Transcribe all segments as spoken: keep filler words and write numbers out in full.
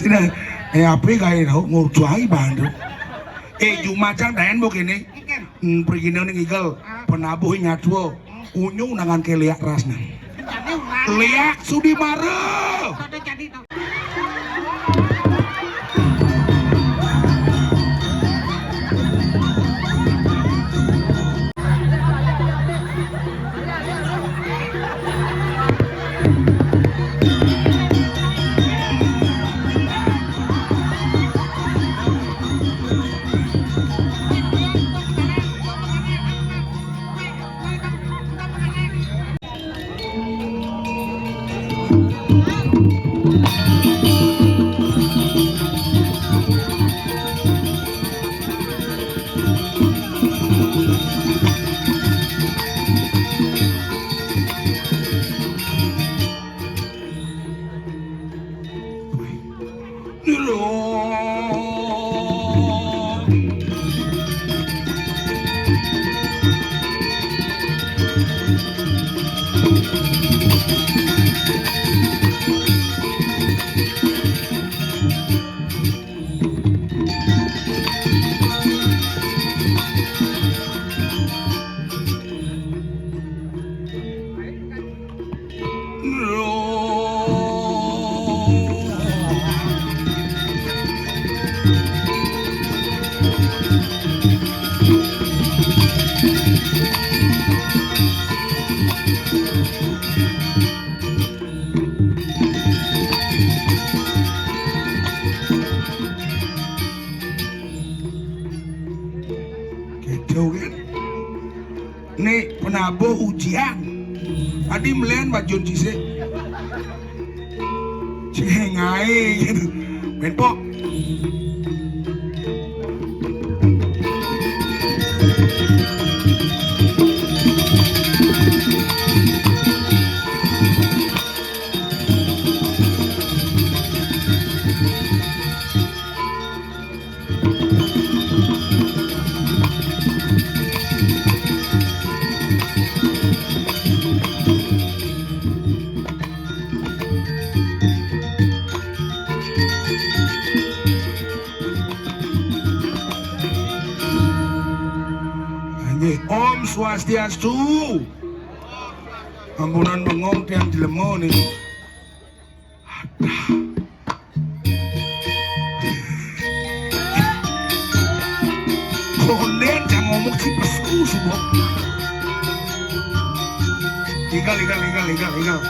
Tina, eh, apa gaé tau, ngurcuai bandu. Eh, jumacang daén bo kéné. Hmm, pergi ning igel, penabuh nyatua. Unyung nangan ké léak rasna. Léak Sudimara. Gitu kan. Nih, penabuh ujian. Adi melian bajun cicing. Cicing aé gitu. Main pok. Nggih, Om Swastiastu. Ampunan bengong tiang jelema nih. Kondén cang ngomong si pesku subuh. Igal, igal, igal, igal, igal.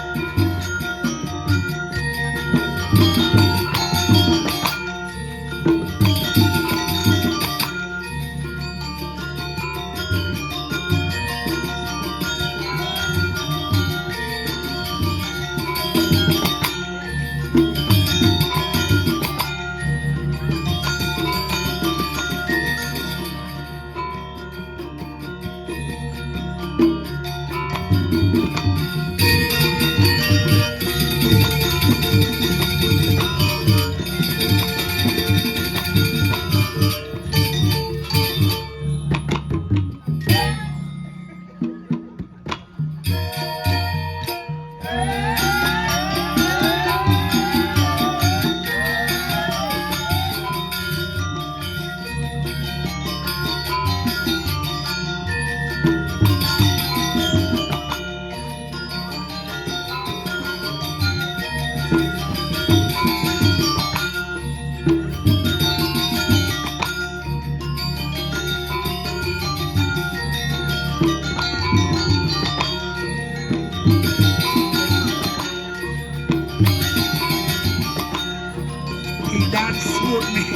Idan suut nih.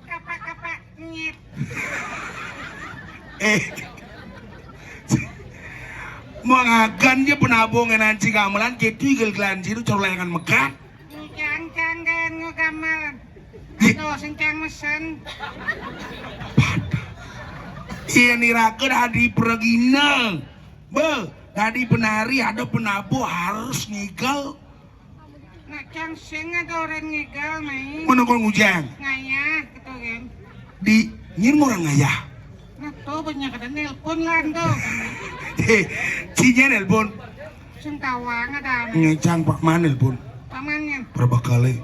Kapak-kapak nyit. Eh. Mangagan ja penabuh ngenan ci gamelan, kitu igel-igelan ci, cor layangan megat. Cang-cang gayan ngegamel. Aduh, sing cang mesen. Iya, nirakeun hadi pragina. Be, dadi penari ada penabuh harus ngigel. Nah, cang sing ada orang ngigel, mai. Mana kau ngujang? Ngayah, gitu kan. Di, nyin orang ngayah. Nah, tuh banyak ada nelpon lah, tuh. Heh, cinya nelpon. Sing tawang ada. Ngecang Pak Man nelpon. Pamannya. Berapa kali?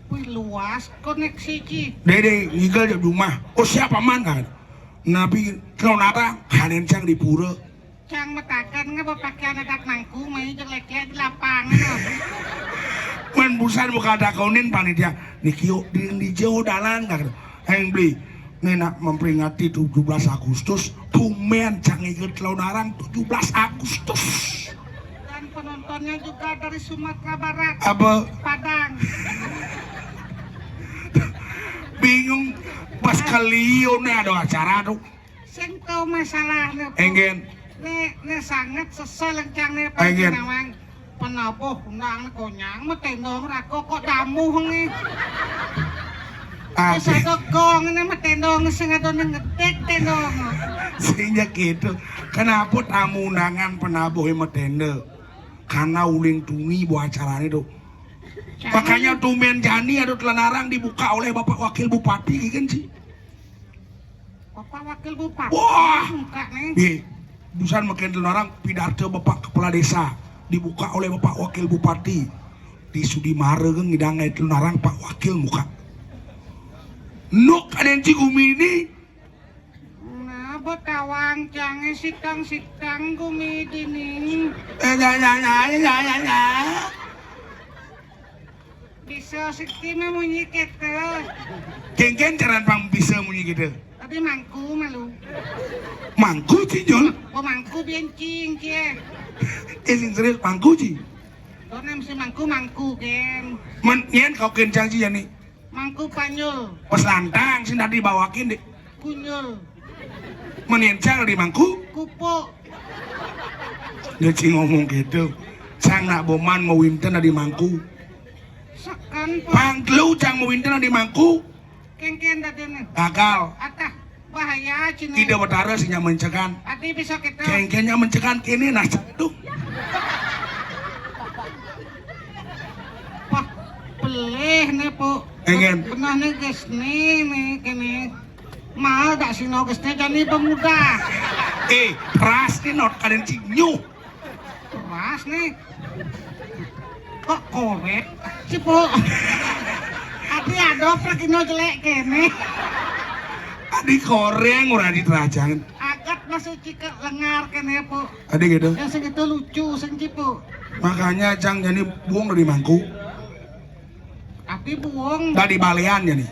Wih, luas koneksi, Ci. Dede, ngigel jam rumah. Oh, siapa man kan? Nabi, kalau nata, kanen cang di pura. Cang metakan nggak berpakaian adat mangku, mai jelek-jelek di lapangan, loh. Man busan buka dakonin panitia. Niki, di, di jauh dalan, kan? Heng beli. Ini nak memperingati tujuh belas Agustus. Tumen cang ngigel telon arang tujuh belas Agustus. Dan penontonnya juga dari Sumatera Barat. Apa? Padang. Bingung. Pas kalian ada acara tuh. Sing tahu masalah nih, Pak. Enggen. Nih, nih sangat sesel lencang nih, Pak. Enggen. Nawang. Penabuh undang konyang, metendong rako kok damuh nih. Ada gong ini metendong sing ada ngetik tendong. Sehingga gitu. Kenapa tamu undangan penabuh metendong? Karena uling tuni buat acara itu. Makanya tumben jani ada telanarang dibuka oleh Bapak Wakil Bupati, kan sih? Bapak Wakil Bupati. Wah. Buka nih. Iya. Busan makin telanarang pidarta Bapak Kepala Desa dibuka oleh Bapak Wakil Bupati. Di Sudimara kan ngidang ai telanarang Pak Wakil muka. Nuk ada yang cigumi ini. Nah, betawang cange sitang-sitang gumi dinding. Eh, ya, ya, ya, ya, ya, ya. Bisa sekti mah munyi kita. Kengken caran pang bisa munyi kita. Tapi mangku malu. Mangku, Cijul. Oh, mangku bencing, cie. Eh, sing serius, mangku, Ci. Kau nam si mangku, mangku, ken. Men, nyen kau kencang, Ci, ya, nih. Mangku panyul. Pas lantang, sing tadi bawakin, deh. Kunyul. Menencal di mangku? Kupuk. Dia cing ngomong gitu. Cang nak boman mau winten di mangku. Sekan, Pak. Pangkelu cang mau winten di mangku. Kengken dadene. Gagal. Atah bahaya cina. Ida Betara sing nyaman cekan. Ati bisa kita. Kengken nyaman cekan kene nah cetuk. Pak, pelih nih, Puk. Engen. Benah nih, guys, nih, nih, kene. Mal dak sino guys, nih, jani pemuda. Eh, keras nih, not kalian cinyuh. Keras nih. Kok korek? Cipu. Ati adop lagi no jelek kene. Adi koreng ora diterajang. Agat masuk cike lengar kene, Puk. Adi gitu. Yang segitu lucu, sing cipu. Makanya cang jani buang dari mangku. Tapi buang. Tadi balean jani.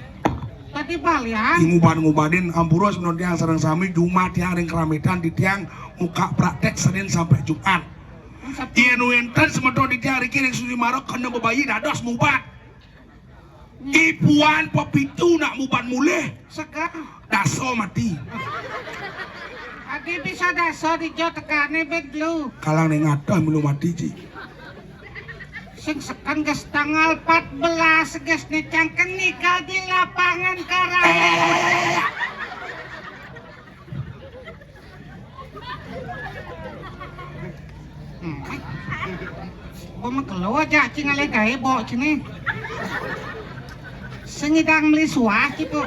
Tadi balean. Di nguban-ngubanin ampura sebenarnya sareng sami Jumat yang ring keramitan di tiang muka praktek Senin sampai Jumat. Sabtu. Yen wenten semeton di tiang riki ring Sudi Marok kena bebayi dados mubat. Ipuan pepitu nak mubat mulih. Segar. Daso mati. Adi bisa daso di jo tekane bet lu. Kalang ning atah milu mati, Ci. Sing seken ges tanggal empat belas ges ni cangken nikah di lapangan Karang. Hmm. Gua mah kelo aja cing ale gae bok sini. Sing idang meli suah gitu.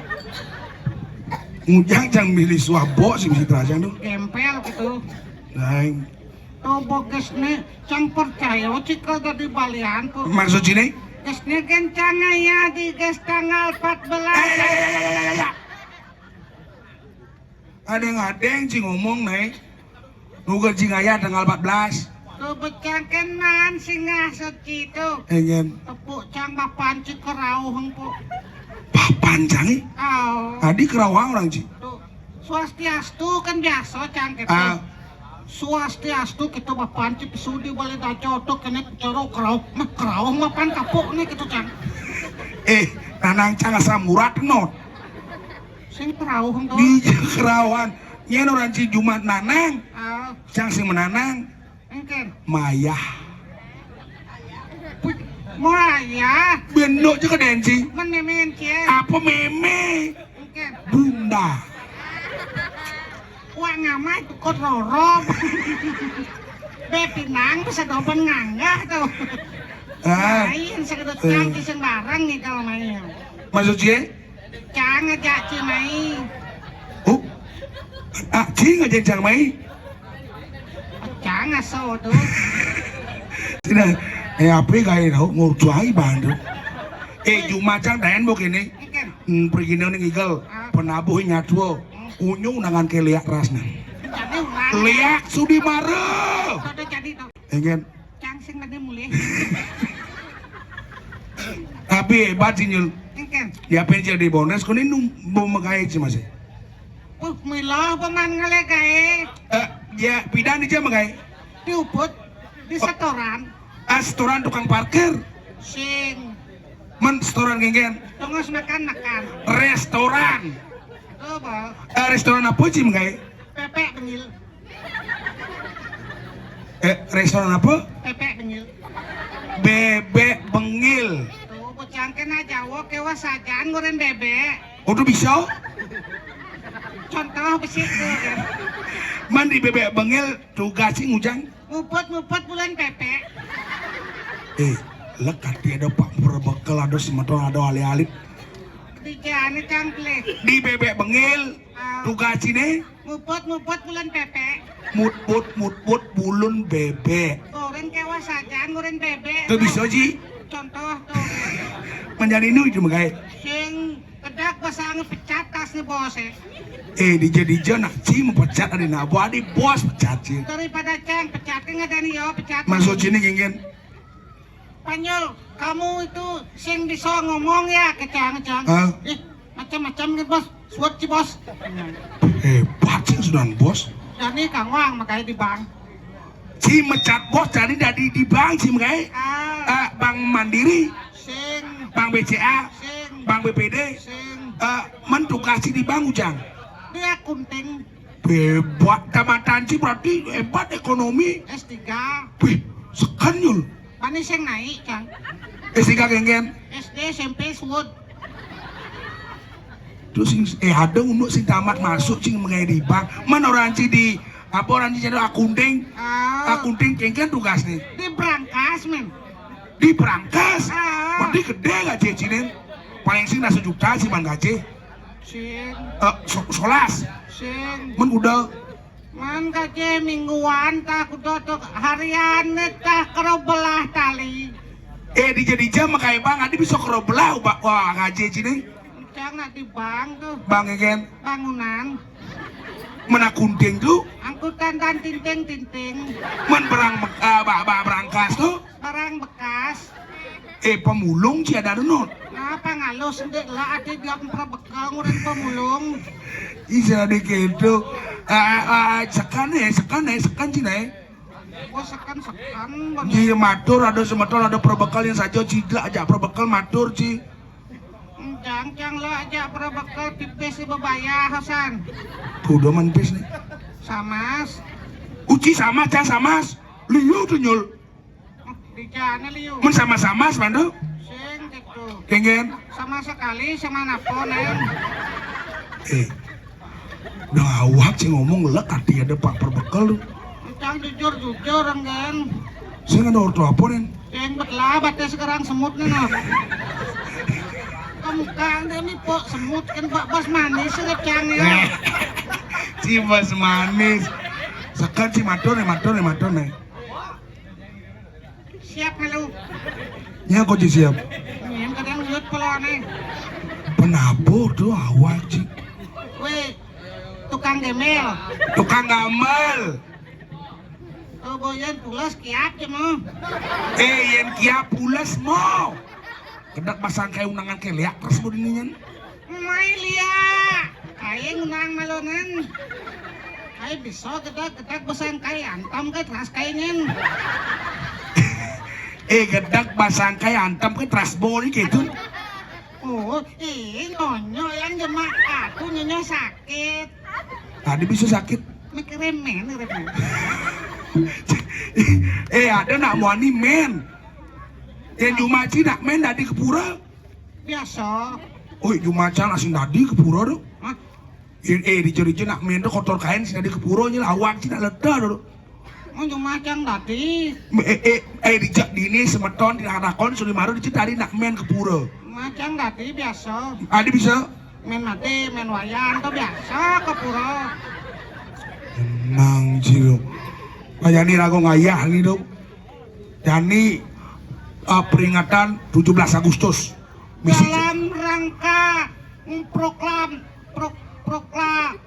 Ngujang cang meli suah bok sih mesti terajang tuh. Gempel gitu. Nah, tuh bok ges nih cang percaya cik kalau tadi balian tuh. Maksud sini? Ges nih kencang ya di ges tanggal empat belas. Eh, eh, eh, eh, eh, eh. Adeng-adeng ci ngomong, Nek. Nuga ci ngayah tanggal empat belas. Tuh becangken man singah suci tuh. Engen. Tepuk cang bapan ci kerauh engko. Bapan cang, eh? Oh. Adi kerauh orang ci. Tuh. Swastiastu kan biasa cang gitu. Ah. Swastiastu kita bapan ci sudi balik daco tuh kena coro kerauh. Mah kerauh mapan kapuk nih gitu cang. Eh, nanang cang asam urat not. Sing kerauh tuh. Di kerauhan. Nyen orang ci Jumat nanang. Ah. Cang sing menanang. Engken. Mayah. Puy, mayah. Bendok juga denci. Men memen cie. Apa meme? Engken. Bunda. Wah, ngamai tukut rorop. Bé pinang bisa doben nganggah to. Ah. Lain sekedut eh. Cang sing bareng nih kalau main. Maksud cie? Cang aja ci mai. Oh. Ah, ci ngajak cang mai. Cang aso to. Tidak. Eh, apa gaya tau ngurcuai bandu. Eh, cuma cang dayan bo kene. Ikan. Hmm, pergi ning igel. Ah. Penabuh nyatua. Unyu nangan keliak rasna. Jadi ulang. Liak sudi mara. Kada jadi to. Engen. Cang sing tadi mulih. Tapi hebat sih, Nyul. Engken. Ya pensil di Bonres kuni num bo megai sih masih. Uh, mila paman ngelegai. Eh, ya pidan aja megai. Di Ubud, di setoran. Ah, setoran tukang parkir. Sing. Men setoran genggen. Tongos makan-makan. Restoran. Oh, bah. Eh, restoran apa sih megai? Pepek bengil. Eh, restoran apa? Pepek bengil. Bebek bengil. Tuh, bocang kena Jawa kewa sajan goreng bebek. Oh, tuh bisa? Contoh besi tuh. Man di bebek bengil tugas sih ngujang. Nguput-nguput bulan pepek. Eh, lekat dia ada pak berbekal ada semeton ada alit-alit. Di jani cangklik. Di bebek bengil. Ah. Tugas sini. Muput-muput bulan pepek. Mutput mutput bulun bebek. Goreng kewa sajan goreng bebek. Tuh bisa ji. Contoh tuh. Menjadi nu itu megai. Sing kedak basang pecat tas ne bos eh. Eh dija dija nak ci mau pecat ada nak buat di bos pecat ci. Daripada cang pecat kan ada nih yo pecat. Maksud sini genggen. Panyol, kamu itu sing bisa ngomong ya kecang-kecang. Hah? Ih, macam-macam nih bos. Suat ci bos. Hebat sih sudah bos. Jadi kangwang makanya di bank. Si mecat bos jadi dari di bank sih makanya. Ah. Ah, bank Mandiri, sing. Bank B C A, sing. Bank B P D, sing. Ah, men tugas di bank ujang. Dia kunting. Hebat tamatan sih berarti hebat ekonomi. S tiga. Wih, sekanyul. Panis yang naik, Cang. Eh, sing kagenggen. S D, S M P, suud. Terus sing, eh ada unduk sing tamat masuk sing mengai di bank. Man orang ci di apa orang ci jadi akunting? Ah. Akunting kengken tugas nih. Di brankas, men. Di brankas. Ah. Berarti gede gak cecine? Paling sing dah sejuta sih man gaji. Sing. Eh, so, solas. Sing. Men udah Man gaji mingguan tah kudu tuh harian tah kero belah tali. Eh dija dija makai bang adi bisa kero belah ubak wah gaji cini. Cang nak di bank tuh. Bank egen. Bangunan. Mana kunting tuh? Angkutan dan tinting tinting. Men berang bek- ah, bak bak berangkas tuh. Barang bekas. Eh pemulung ci ada nut. Apa ngalus ndik lah ati dia pemperebekal ngurin pemulung. Isa di gitu. Ah, ah, sekan eh, sekan eh, sekan cina eh. Oh sekan sekan. Iya matur ada semeton ada perebekal yang saja cida aja perebekal matur ci. Cang cang lo aja perebekal pipis di bebaya Hasan. Kudu menpis nih. Samas. Uci samas cang samas. Liu tuh nyul. Di jana liu. Mun sama-sama sebantu? Sing gitu. Kengen. Sama sekali sama napo neng. Eh. Udah awak sih ngomong lek hati ada pak perbekel lu. Cang jujur jujur enggen. Sing ada orto apa nen? Sing betlah batas sekarang semut nih nah. Kamu kan demi pok semut kan pak bos manis sudah cang ya. Cibas manis. Sekan si matur nih matur nih matur nih. Siap melu. Nya kok ci siap. Yang kadang lihat pelone. Penabuh tuh awak ci. Weh, tukang gembel. Tukang gambel. Oh boyan pulas kiap ya mau. Eh yang kiap pulas mau. Kedak pasang kayak undangan keliak terus mau dininyan. Mai lia. Kain nang malonan. Ai bisa gedak-gedak basangkai antam ke teras kaingan. Eh gedak basangkai antam ke teras bori gitu. Oh, ih nyonya yang jemak aku nyonya sakit. Tadi bisa sakit. Mikir remen, remen. Eh ada nak muani men. Yang cuma ci nak men tadi ke pura. Biasa. Oi, jumacan asing dadi ke pura tu. Hah? Eh, eh, dija-dija nak mén to kotor kaén sing dadi ka pura nyén awak sing nak leda to. Mun cuma cang dadi. Eh, eh, eh, dija dini semeton tinakon suni mara dija tadi nak mén ka pura. Macang dadi biasa. Adi bisa? Mén mati, mén wayan to biasa ka pura. Tenang, Cil. Mayani raga ngayah ni, Dok. Jani, eh, peringatan tujuh belas Agustus. Misi dalam rangka proklam, pro-, prokla-,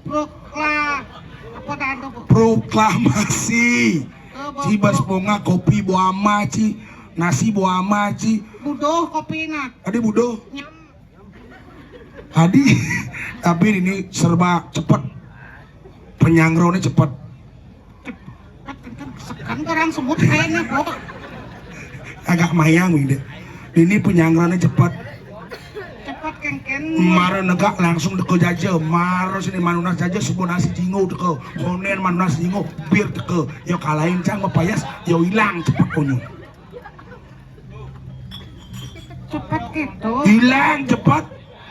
prokla-, apa dah tu? Proklamasi. Eh, bo-, Ci bas pro- ponga kopi bo ama ci, nasi bo ama ci. Buduh kopi nak. Adi buduh. Nyam. Adi, tapi ini serba cepet. Penyangroné cepet. Cepet, kan, kan, sekan orang semut kayaknya, Bo. Agak mayang ini. Ini penyangroné cepet. Cepet, kénkén. Mara negak langsung teka jaja. Mara sini manunas jaja, sebut nasi jingo teka. Konen manunas jingo, bir teka. Yo kalahin cang mapayas, yo ilang cepet konyo. Cepet gitu. Ilang cepet.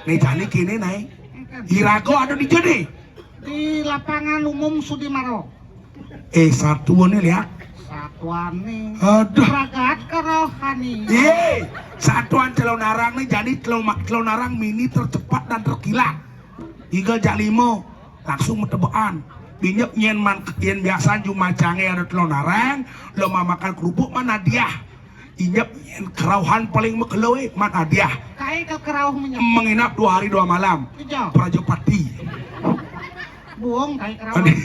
Né jani kéné, Nay. Iraga ada di jani. Di lapangan umum Sudimaro. Eh, satuané liak. Satuané. Aduh. Pragat ka rohani. Eh, satuan Telonarang né jani Telo-, Telonarang mini tercepat dan terkilat. Iga jak lima, langsung matebekan. Binyep nyén man, yén biasan jumacangé ada Telonarang, lo mamakan kerupuk man hadiah. Inyep nyén kerauhan paling makelo, eh, man hadiah. Kai ka kerauh menyep. Menginap dua hari dua malam. Ija. Prajapati. Buong kai kerauh. Aduh.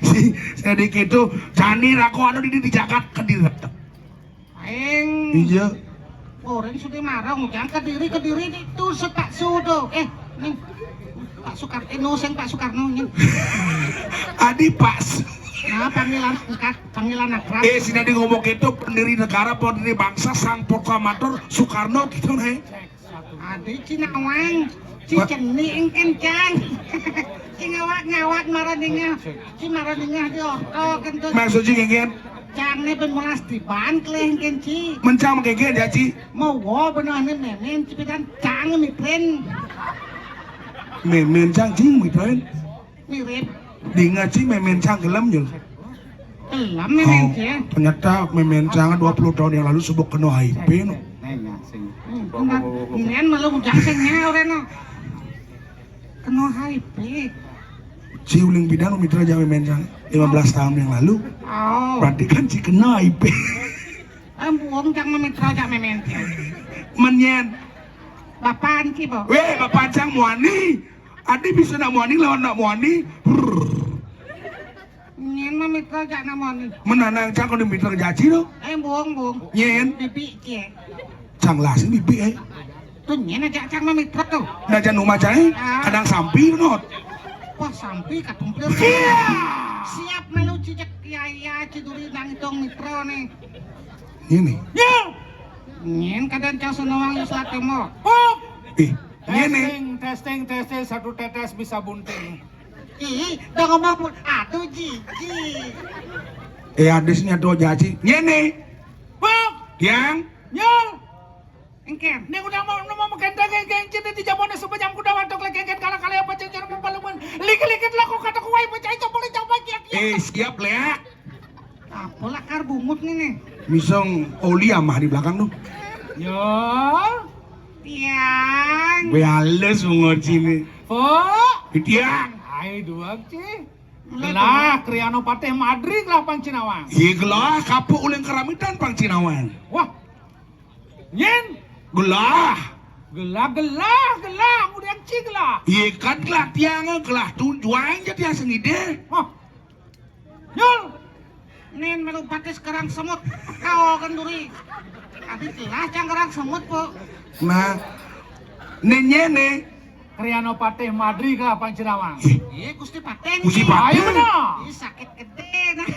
Si, sedikit tuh, jani raga anu di, di jagat Kediri. Aing. Iya. Orang sudah marah, ngujang Kediri, Kediri itu sepak sudo. Eh, nih. Pak Sukar-, eh, no, sing Pak Soekarno, nih. Adi Pak. Nah, panggilan singkat, panggilan akrab. Eh, sing adi ngomong gitu, pendiri negara, pendiri bangsa, sang proklamator Soekarno gitu, nih. Adi Cinawang, ci Pak. Ceni engken cang. Ci ngawak-ngawak maradingah, ci maradingah di orto kentut. Maksud ci engken? Cang né ben molas tiban kelih engken ci. Mencang mengkegen ya, Ci. Mau wo benah né mémén ci pidan cang miprin. Mémén cang cing miprin. Mirip. Dinga ci mémén cang gelem, Jul. Gelem mémén, oh, ci. Ternyata mémén cang dua puluh tahun yang lalu sebut kena H I V, no. Nah, nah, sing. Hmm, benar. Inian malu ujang sing nyaur, no. Kena H I V. Ci uling bidan mitra ja mémén cang lima belas tahun yang lalu. Oh. Berarti kan ci kena H I V. Em, buong cang mitra ja mémén, ci. Menyen. Bapan ci, Bo. Weh, bapan cang muani. Adi bisa nak muani lawan nak muani. Brrr. Nyén mah mitra jak nak muani. Menanang cang kudu mitra jaci tu. Eh, buong, buong. Nyén. Bibi cie. Cang lah sing bibi, eh. Tu nyén aja cang mah mitra tu. Nah, jangan rumah cang, eh. Ah. Kadang sampi, not. Wah, sampi katumplir. Iya. Siap malu cicak ya, ya, ciduri nang itong mitra nih. Ini. Ya. Nyén kadang cang senawang islat tembok. Pok. Ih, nyén nih. Testing, testing, testing, satu tetes bisa bunting. Ih, dah ngomong pun, aduh, jijik. Eh, adis nih, aduh, jaci. Nyén nih. Bang. Yang. Nyol. Engken. Nih udah mau, mau makan daging gengcin di jamuan sumpah jam kuda watuk lagi engken kalah kalah apa cengcen mau paluman. Likit-likit lah kok kata kuai pecah itu boleh coba kiak kiak. Eh, siap, Leak. Apa lakar bungut nih, nih? Misong oli amah di belakang tuh. Yo. Tiang. Gue halus bungut sini. Po. Tiang. Hai, duang, ci. Gelah, Kriano Patih Madri gelah pang Cinawang. Iya gelah, kapuk uling keramitan pang Cinawang. Wah. Nyén. Gelah. Gelah, gelah, gelah, ngudian ci gelah. Iya kan gelah tiang, gelah tunjuang jadi tiang sengide. Wah. Nyul. Nin malu patis kerang semut. Kau kenduri. Tapi telah cang kerang semut, Po. Nah. Nin nyene. Kriano Patih Madri ke Lapan Cinawang. Ih. Iya, Gusti Patih. Gusti Patih. Ayo benar. Ih, sakit gede nah.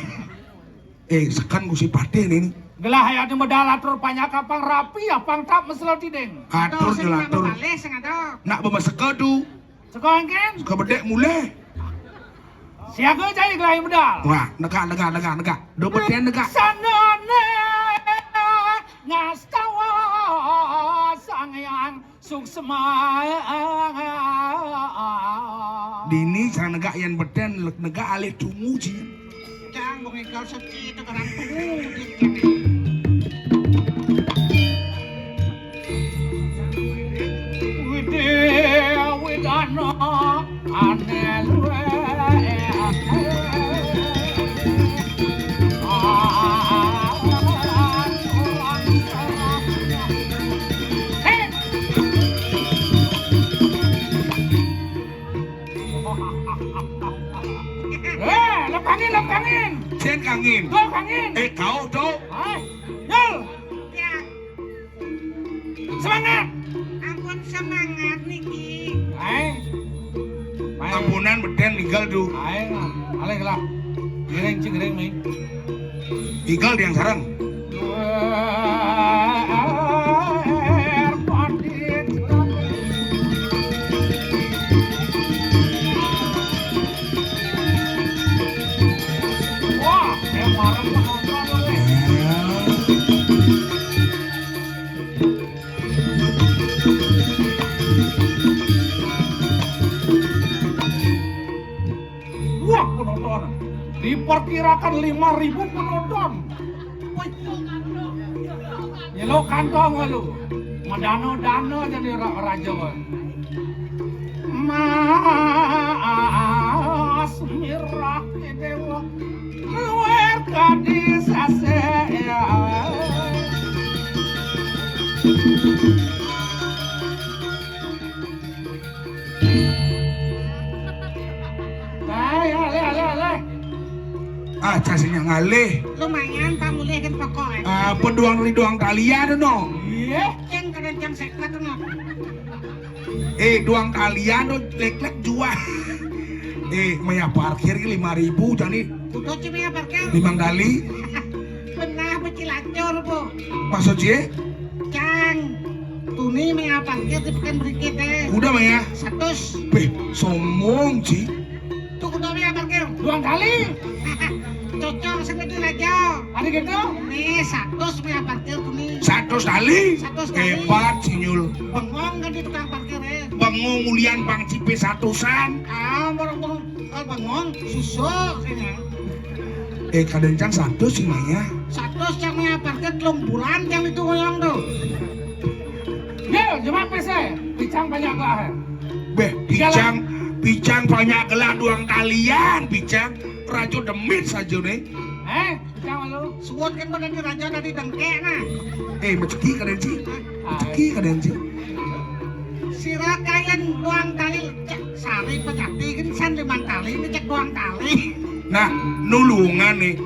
Eh, sekan Gusti Patih nih. Gelah ya di medal atur panjaka pang rapi, apang tap meselo tiding. Atur sing jelah atur. Nak bebas seka tu. Seka engken? Seka bedek mulai. Siaga cai gelah medal. Wah, negak, negak, negak, negak. Dua betian negak. Sanane ngastawa Sang Hyang Suksma. Dini sang negak yan beden, negak alih dungu, Ji. Cang, bang égal seci itu karang dungu. Widé widana ané luwih. Eh, lep angin, lep angin. Sing kangin. Tuh, kangin. Eh, kau tuh. Hai, Yul. Ya. Semangat. Ampun semangat niki. Hai. Hai. Ampunan beden ninggal tuh. Hai, nah, alih lah. Giring, cing giring, Ming. Igal yang sarang. Wah, yang marah penonton nih. Wah, penonton. Diperkirakan lima ribu penonton. Wih. Nyeluk kantong lu. Medano-dano jadi ra-, raja. Mas mirah dewa. Luar kadi sase ya. Alih, alih, alih, alih. Ah, casinya ngalih. Lumayan, Pak, mulih kan pokok, eh. Ah, peduang dari doang talian, no. Iya. Ceng, kadang ceng seket, no. Eh, doang talian, no, lek-lek jual. Eh, maya parkir lima ribu, jani. Kudu ci maya parkir. Limang tali. Benah, becilacur, Bu. Maksud cie? Cang, tuni maya parkir di pekan berikit, eh. Udah, Maya. Satus. Beh, sombong, Ci. Tuh, kudu maya parkir. Doang tali. Cocok, sing gede aja. Ada gitu? Nih, satus maya parkir, tuni. Satus tali? Satus tali. Hebat, Sinyul. Bengong kan di tukang parkir, eh. Bengong mulian Bang Cipe satusan. Ah, bengong, bengong. Kalau bengong, susuk, sini. Eh, kadang cang satus sih, Maya. Satus cang maya parkir telung bulan cang itu ngoyong tuh. Yo, jemaah P C, picang banyak lah. Beh, picang, picang banyak gelah doang talian, picang rajo demit saja nih. Eh, picang lu. Suwun kan badan raja tadi dengkek nah. Eh, meceki kadang ci. Meceki kadang ci. Sira kayan doang tali, cek sari pejati kan san limang tali, ini cek doang tali. Nah, nulungan nih.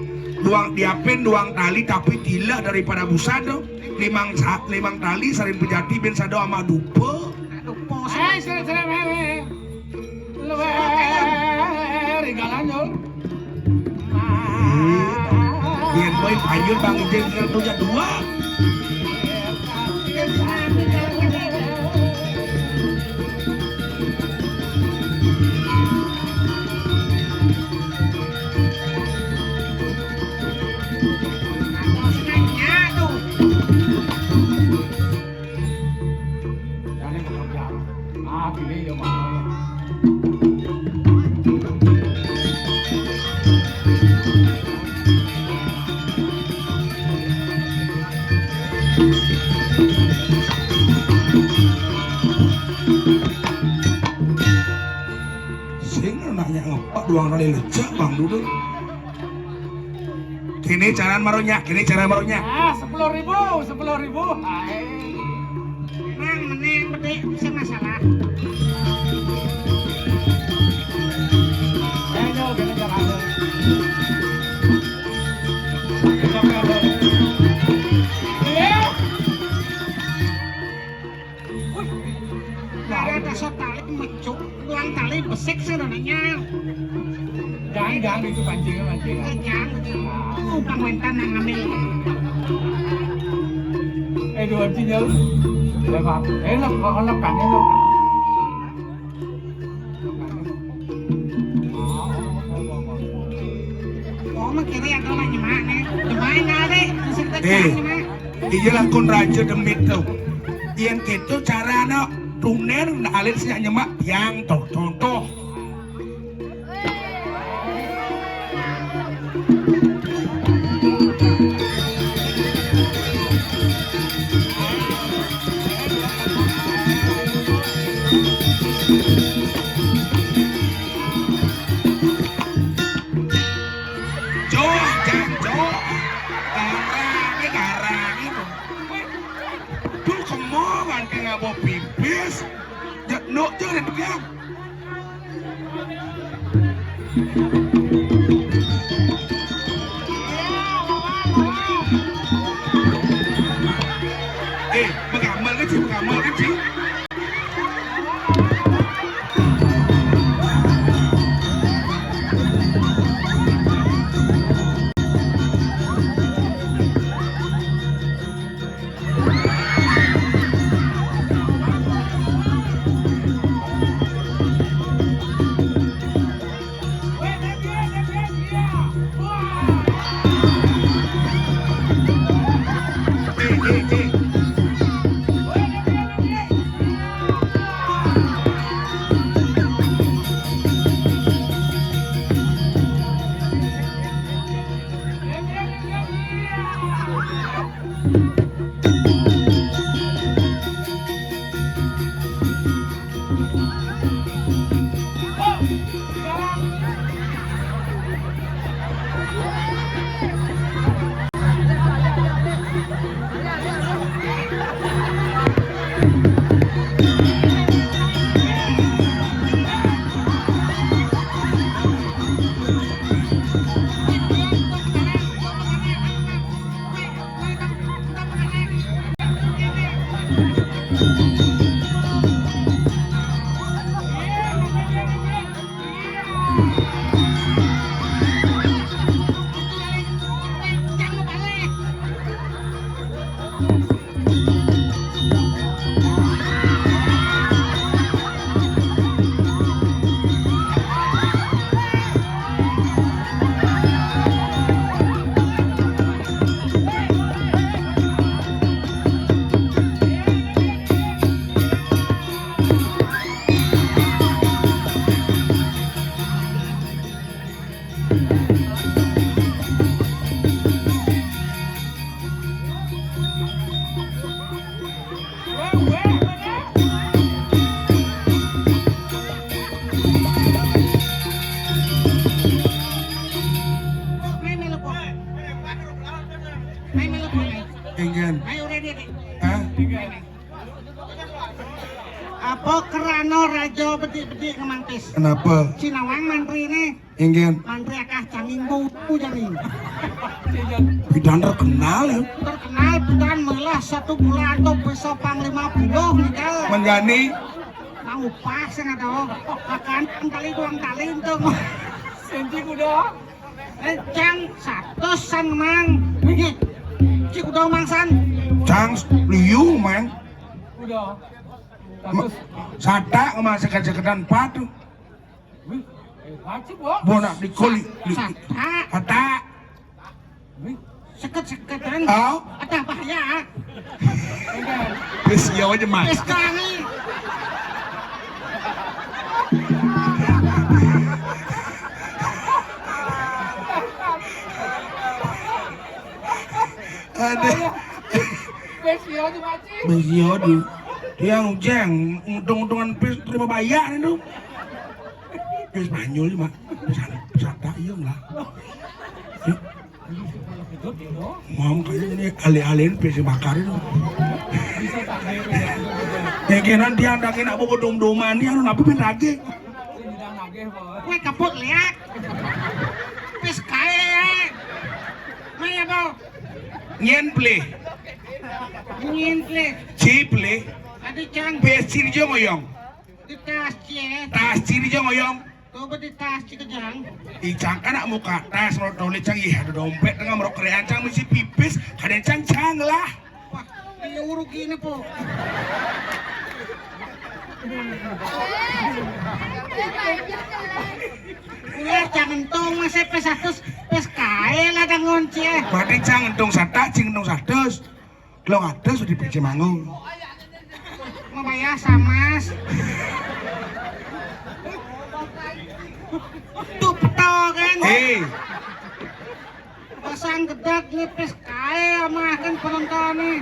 Doang diapin doang tali tapi gila daripada busan tuh. Limang sa-, limang tali sarin pejati ben sado ama dupa. Aduh, pos. Eh, sira, sira, eh, eh. Lu, eh, rigalan, Yul. Biar boy panjul Bang Ijin tinggal punya dua. Jane pekerjaan. Ah, pilih ya, Mas. Sing nanya ngepak doang kali lecak, Bang Dudul. Kini caran maronyak, kini caran maronyak. Ah, sepuluh ribu, sepuluh ribu. Hai. Mang, meneng, bedik, bisa masalah. Ayo, gini caranya. Iya. Wih, ada dasar tali mecuk, uang tali besik sih nanya. Jangan, jangan, itu pancingan, pancingan. Eh, jangan. Tuh, Bang Wentan yang ngambil. Eh, dua cinyal. Eh, Pak. Eh, lo, lo, lo, kan, lo. Oh, mah kiri atau mah nyemak, nih? Nyemak, nggak ada. Masih kita Eh. Nyemak. Iya langkun raja demit tuh. Yén kéto carané, tunen alit sing nyemak biang toh, toh, toh. Joh, jang, joh. Garangé, garangé, to. Duh, kemo kan ki ngaba pipis. Jek nuk jeng nek pegang. Eh, mengamal kan sih, mengamal kan sih. Inggih. Hah? Apa krana raja bedik-bedik ngemantis? Kenapa? Sinawang mantrine. Inggih. Mantri akah canging buku jani. Pidan terkenal ya. Terkenal pidan melah satu bulan tuh bisa panglima puluh nih, Kak. Menjani. Nang upah sing ada. Makan kali duang kali itu. Senti kuda. Eh, cang satus san mang. Nggih. Cik udah mangsan. Cang liu mang. Udah. Satus. Satak sama sekat-seketan patu. Wih, eh, pacik, Bos. Bona di koli. Satak. Satak. Wih. Seket-seketan. Au. Ada bahaya. Wis ya aja, Mas. Wis tangi. Ada. Wis ya aja, Mas. Wis ya di. Tiang jeng, untung-untungan pis terima bayar itu. Wis Spanyol, Mak. Pesan, pesan tak iya lah. Mam kaya ini alih-alihin pis bakar itu. Yang kena dia anda kena buku dom-doman dia, anu apa pin lagi? Kue kaput liak. Pis kae. Mai apa? Nyen plih. Nyen plih. Ci plih. Adi cang. Pis ciri jo ngoyong. Di tas cie. Tas ciri jo ngoyong. Kau beti tas ci kejang. Icang kan nak muka tas, mau tulis cang, ih, ada dompet tengah merok kerean cang mesti pipis, kadang cang cang lah. Wah, ini uruk ini po. Ulah cang entung masih pes satus, pes kae lah dangun cie. Berarti cang entung satak, cing entung satus. Lo ngatus di P C Mangun. Bayah samas. Tuh petol kan. Eh. Pasang gedeg ngelipis kae amah kan penonton nih.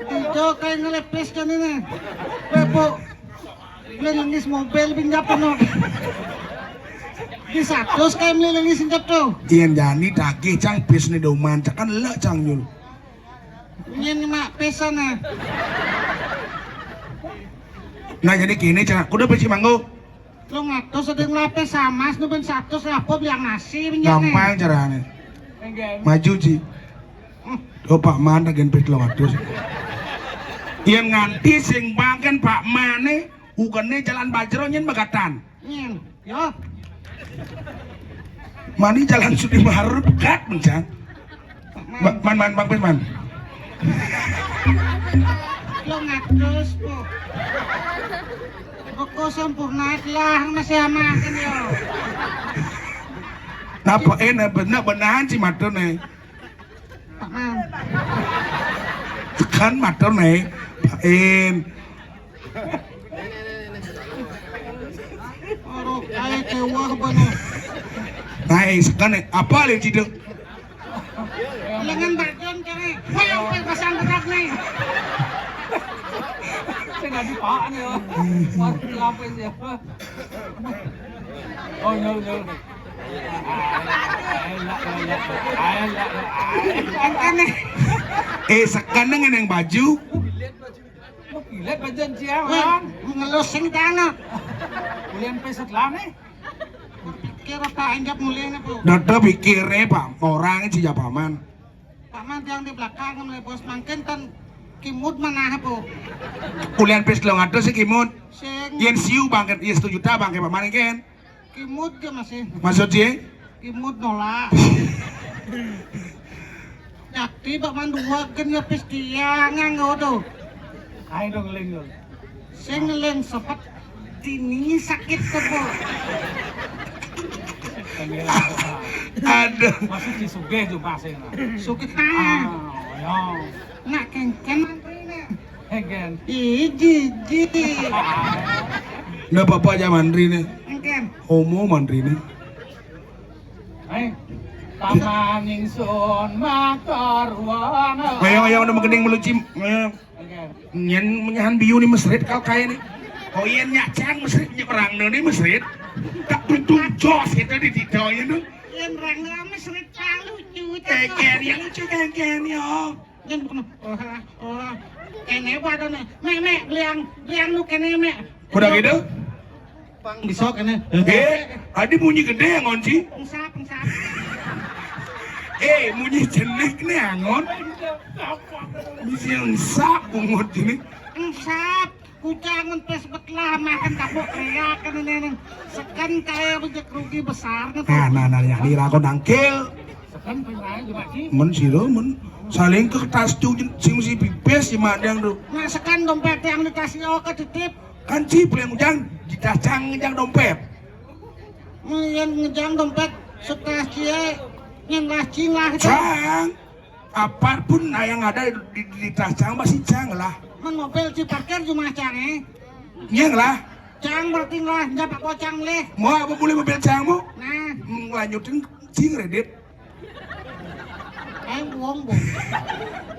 Ijo kae ngelipis kan ini. Bebo. Beli lengis mobil pinjam penuh. Di satus kae beli lengis pinjam tuh. Yen jani tagih cang pis ni doman, cang kan lek cang nyul. Nyen mak pisan ah. Nah, jadi gini, cara kudu beci manggo. Lu ngatus ada ngelapis samas nu ben satus apa biang nasi minyak nih. Gampang carane. Enggak. Maju, Ji. Hmm. Oh, Pak Man, agen pis lu ngatus. Yang nganti sing bangken Pak Man nih, ukene jalan Bajro nyen begatan. Nyen, yo. Mani jalan Sudi Maharun pegat mencang. Ba-, man, man, Bang Pis, man. Lo ngatus, Bu. Kok sempurna lah, masih aman kan, yo. Napa, eh, na-, bener, beneran sih matur nih. Pak Man. Tekan matur nih, Pak In. Aduh, kayak kewah banget. Nah, eh, sekan, eh, apa le ciduk? Lengan bagian kene. Wah, yang pasang gerak nih. Saya nggak dipakai ya. Wah, lapis ya. Oh, nyol, nyol. Engkene. Eh, sekan dengan yang baju. Mau pilet bajan cia, Wan. Ngelus sing tanah. Kulian peset lah nih. Kira tak anjap mulia nih, Bu. Dada pikire, Pak, orang si Paman. Paman yang di belakang mulai bos mangkin ten kimut mana, Bu? Kulian pis lo ngatus si kimut. Sing. Yen siu bangket, yen satu juta bangket Paman kan. Kimut ke masih. Maksud sih? Kimut nolak. Yakti bak mandua gen ya pis dia nganggo tuh. Ayo dong, Ling, dong. Sing ngeling sepet dini sakit kebo. Aduh. Masih di sugih juga sih. Sugih ah. Ah, ya. Nak kengken mantrine. Kengken. Ih, jijik. Nggak apa-apa aja mantrine. Kengken. Homo mantrine. Eh, paman ingsun matur wong. Ayo, ayo, udah mengkening meluci. Ayo. Oke. Nyen menyahan biu ni mesrit kau kaya ni. Oh iya, nyak cang mesrit, nyak perang ni mesrit. Tak tutung jos kita di tito ini. Yang perang ni mesrit tak lucu. Kengken, ya lucu kengken, ya. Nyen kono, oh, oh. Kene padane. Mek, mek, beliang, beliang nu kene, mek. Udah gitu? Pang bisa kene. Eh, adi bunyi gede ya ngonci. Engsap, engsap. Eh, bunyi jenik nih angon. Bisa engsap bungut ini. Engsap. Kucangun pes betlah makan kapok kaya kan ini nih. Seken kaya rejek rugi besar nih. Nah, nah, nah, ya, lira kau nangkil. Seken pengen aja, Pak Ji. Men sira, men. Saling ke kertas tu, sing mesti pipis, si madang tu. Nah, seken dompet yang dikasih awak ke titip. Kan cip yang ujang, dicacang ngejang dompet. Yang ngejang dompet, setelah cie, yang lah cing lah itu. Cang. Apapun yang ada di, di, di tas cang, pasti cang lah. Men mobil ci parkir cuma cang, eh. Iya lah. Cang berarti lah, nyapak kocang leh. Mau apa boleh mobil cang, mau? Nah. Hmm, lanjutin, cing redit. Eh, wong, wong.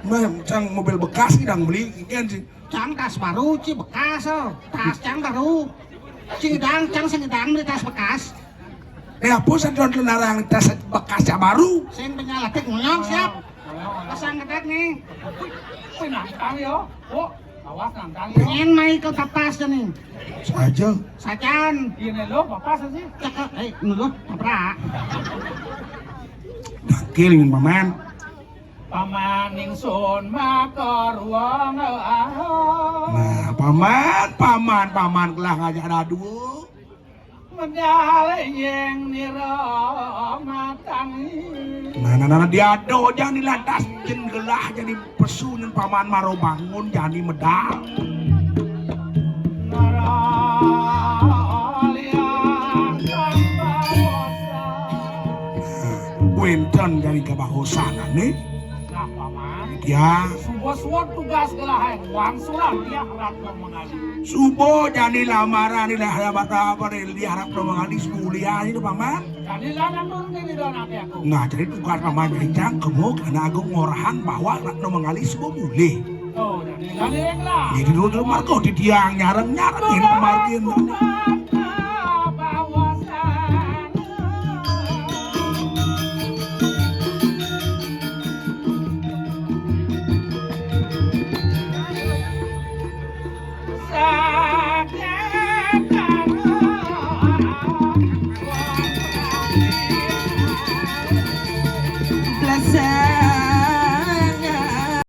Meh, cang mobil bekas, idang beli, kian sih. Cang tas baru, ci bekas, oh. Tas cang baru. Ci idang, cang sing idang beli tas bekas. Eh, apa sing don larang tas bekas cang baru? Sing penyalatik ngoyong siap. Pasang gedeg nih. Wih, nantang ya. Oh, awas nantang ya. Pengen main ke papas nih. Saja. Sajan. Iya, nih lo, papas sih. Cekek, eh, nulur, tabrak. Dakil nih, Paman. Paman ingsun matur wong, ah. Nah, Paman, Paman, Paman gelah ngajak dadu. Medal yang nira matang. Nah, nah, nah, nah, diado jani lantas jen gelah jani pesu nyen Paman maro bangun jani medal. Mara liang kang bawosan. Wenten jani kebahosanane. Nah, Paman. Ya. Bos won tugas gelahan wangsulan liah Ratno Mangali. Suba jani lamaran ni lah, ya, bata apa ni, liah Ratno Mangali, suba ulian itu, Paman. Jani lah nandun ni di dalam aku. Nah, jadi tugas Paman Encang kemo Anak Agung ngorahan bahwa Ratno Mangali suba mulih. Oh, jani lah ni lah. Jadi dulu marga titiang nyareng-nyareng ini margin.